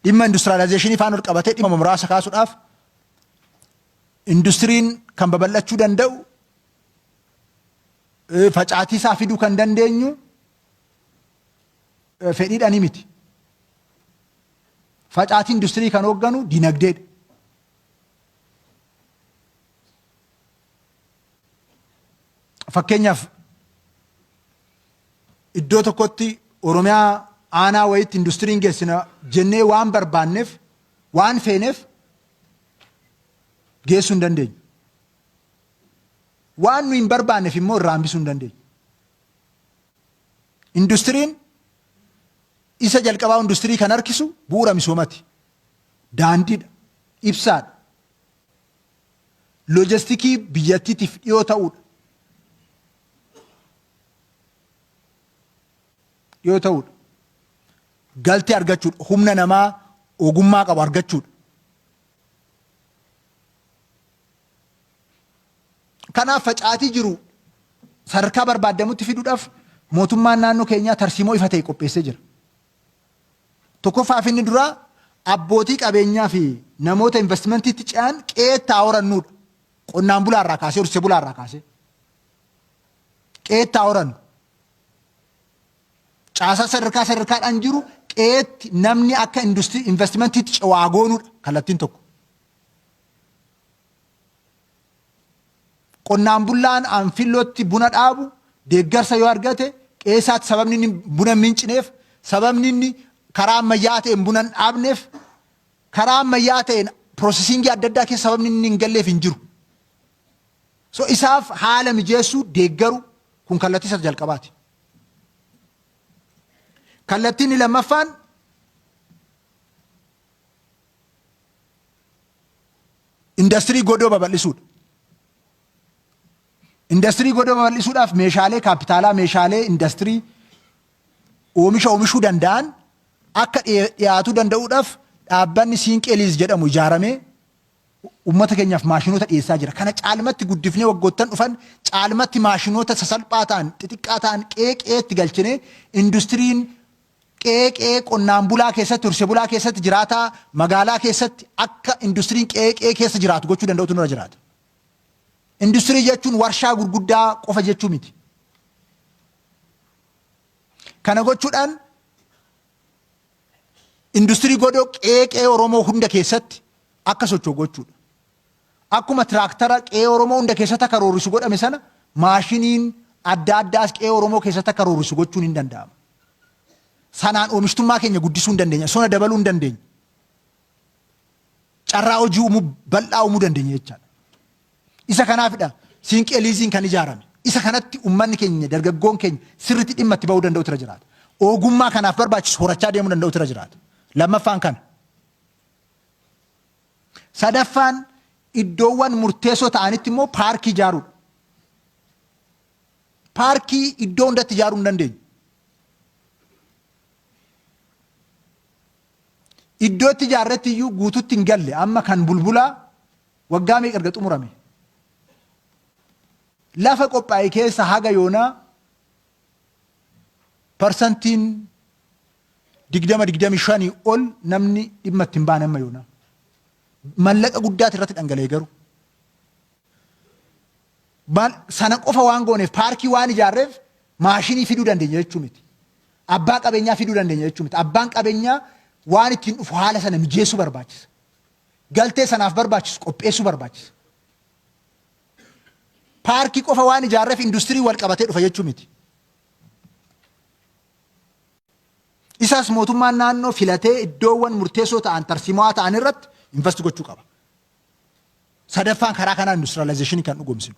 Dhimma industiraalaayzeeshinii faana wal qabatee dhimma muraasa kaasuudhaaf, industiriin kan babal'achuu danda'u, facaatii isaa fiduu kan dandeenyu fedhiidhaanii miti. Facaatii industirii kan hoogganu dinagdeedha. Fakkeenyaaf, iddoo tokkotti, Oromiyaa aanaa wayiitti industiriin geessina jennee waan barbaanneef, waan feeneef geessuu hin dandeenyu. Waan nu hin barbaanneef immoo irraa hambisuu hin dandeenyu. Industiriin isa jalqabaa, industirii kan harkisu bu'uura misoomati. Daandiidha. Ibsaadha. Loojistikii biyyattiitiif dhiyoo ta'uudha. Dhiyoo ta'uudha. Galtee argachuudha. Humna namaa ogummaa qabu argachuudha. Kanaaf facaatii jiru sadarkaa barbaadamutti fiduudhaaf mootummaan naannoo keenyaa tarsiimoo ifa ta'e qopheessee jira. Tokkoffaaf inni duraa abbootii qabeenyaa fi namoota investimentiitti ce'an qe'eetti haa horannuudha. Qonnaan bulaa irraa kaasee, horsiise bulaa irraa kaasee. Qe'eetti haa horannu. Caasaa sadarkaa sadarkaadhaan jiru qe'eetti namni akka investimentiitti ce'u haa goonuudha kallattiin tokko. Qonnaan bulaan Anfillootti buna dhaabu deeggarsa yoo argate, qe'ee isaatti sababni inni buna hin mincineef, sababni inni karaa ammayyaa'aa ta'een buna hin dhaabneef, karaa ammayyaa'aa ta'een processingii adda addaa keessa sababni inni hin galleef hin jiru. So isaaf haala mijeessuu, deeggaru, kun kallattii isa jalqabaati. Kallattiin inni lammaffaan indastirii godoo babal'isuudha. Indastirii godoo babal'isuudhaaf meeshaalee kaapitaalaa, meeshaalee indastirii oomisha oomishuu danda'an akka dhiyaatuu danda'uudhaaf dhaabbanni Siinqee Liiz jedhamu ijaaramee uummata keenyaaf maashinoota dhiyeessaa jira. Kana caalmatti guddifnee waggoottan dhufan caalmatti maashinoota sasalphaa ta'an, xixiqqaa ta'an qe'ee qe'eetti galchinee industiriin qe'ee qe'ee qonnaan bulaa keessatti, horsiise bulaa keessatti, jiraataa magaalaa keessatti akka industiriin qe'ee qe'ee keessa jiraatu gochuu danda'utu nurra jiraata. Industirii jechuun warshaa gurguddaa qofa jechuu miti. Kana gochuudhaan industirii godoo qe'ee qe'ee Oromoo hunda keessatti akka socho'u gochuudha. Akkuma tiraaktara qe'ee Oromoo hunda keessatti akka roorrisu godhame sana, maashiniin adda addaas qe'ee Oromoo keessatti akka roorrisu gochuun hin danda'ama. Sanaan oomishtummaa keenya guddisuu hin dandeenya. Sona dabaluu hin dandeenya. Carraa hojii uumuu bal'aa uumuu dandeenya jechaadha. Isa kanaafidha Siinqee Liiziin kan ijaarame. Isa kanatti uummanni keenya, dargaggoon keenya sirriitti dhimma itti ba'uu danda'utu irra jiraata. Ogummaa kanaaf barbaachisu horachaa deemuu danda'utu irra jiraata. Lammaffaan kana. Sadaffaan iddoowwan murteessoo ta'anitti immoo paarkii ijaaruudha. Paarkii iddoo hundatti ijaaruu hin dandeenyu. Iddoo itti ijaarretti iyyuu guututti hin galle. Amma kan Bulbulaa waggaa meeqa erga xumurame? Lafa qophaa'e keessa haga yoonaa 20%, 25% ol namni dhimma itti hin baane amma yoonaa. Mallaqa guddaati irratti dhangala'e garuu. Maal sana qofa waan gooneef, paarkii waan ijaarreef maashinii fiduu dandeenya jechuu miti. Abbaa qabeenyaa fiduu dandeenya jechuu miti. Abbaan qabeenyaa waan ittiin dhufu haala sana mijeessuu barbaachisa. Galtee sanaaf barbaachisu qopheessuu barbaachisa. Paarkii qofa waan ijaarreef industirii wal qabatee dhufa jechuu miti. Isas mootummaan naannoo filatee iddoowwan murteessoo ta'an, tarsiimoo ta'an irratti invest gochuu qaba. Sadaffaan karaa kanaan industrialization kan dhugoomsinu.